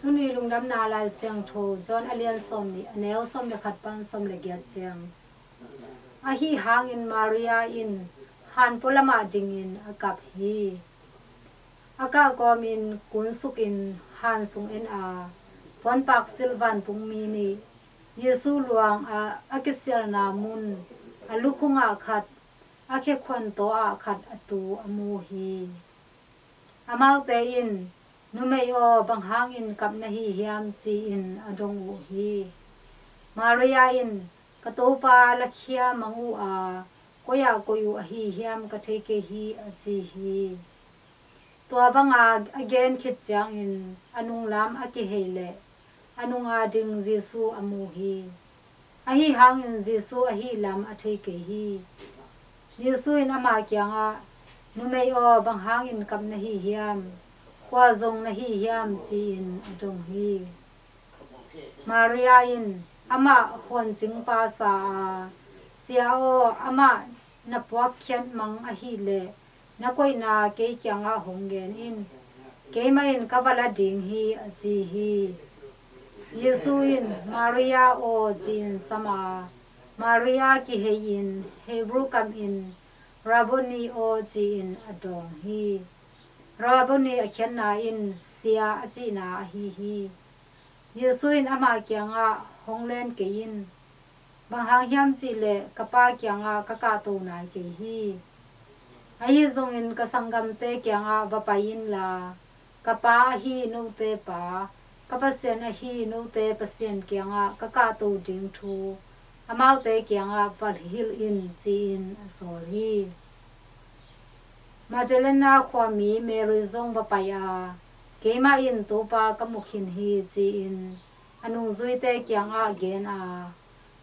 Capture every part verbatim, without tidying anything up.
Tuni lungdamna Lai Siangtho John a lian sawm nih, a neu sawm le khat pan sawm le giat ciang. Ahi hangin Maria in han pualamah dingin a kap hi. A kah kawmin kun sukin han sung en a, puanpak silh vantungmi nih Jesu luang ah a kisialna mun a lukhungah khat, a khekhuantaw ah khat a tu a mu hi. Amaute in, "Numei aw, bang hangin kap na hi hiam?" ci-in a dong uh hi. Maria in, "Ka Topa lakhia mang uh a, koi-ah koih uh ahi hiam ka thei kei hi," a ci hi. Tua banga a gen khit ciangin a nunglam a kihei leh a nunga ding Jesu a mu hi. Ahi hangin Jesu ahi lam a thei kei hi. Jesu in ama kiangah, "Numei aw, bang hangin kap na hi hiam? Kua zong na hi hiam?" ci-in a dong hi. Maria in amah huancingpa sa a, "Sia aw, amah na puakkhiat mang ahileh na koihna kei kiangah hong gen in. Keimah in ka va la ding hi," a ci hi. Jesu in, "Maria aw," ci-in sam a, Maria kihei-in Hebrew kamin, "Rabboni aw," ci-in a dawng hi. Rabboni a khiatna in Sia a cihna ahi hi. Jesu in ama kiangah, "Hong len kei in. Bang hang hiam cihleh ka Pa kiangah ka kahto nai kei hi. Ahi zongin ka sanggamte kiangah va pai inla, ka Pa ahi note Pa, ka Pasian ahi note Pasian kiangah ka kahto ding thu amaute kiangah va hilh in," ci-in a sawl hi. Magdalena khuami Mary zong va pai a, "Keimah in Topa ka mu khin hi," ci-in a nungzuite kiangah gen a,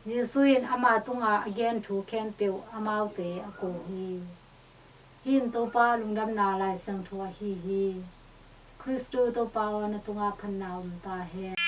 Jesu in ama tungah a gen thu khempeuh amaute a ko hi. Hih in Topa lungdamna Lai Siangtho ahi hi. Khristu Topa aw, na tungah phatna om ta hen.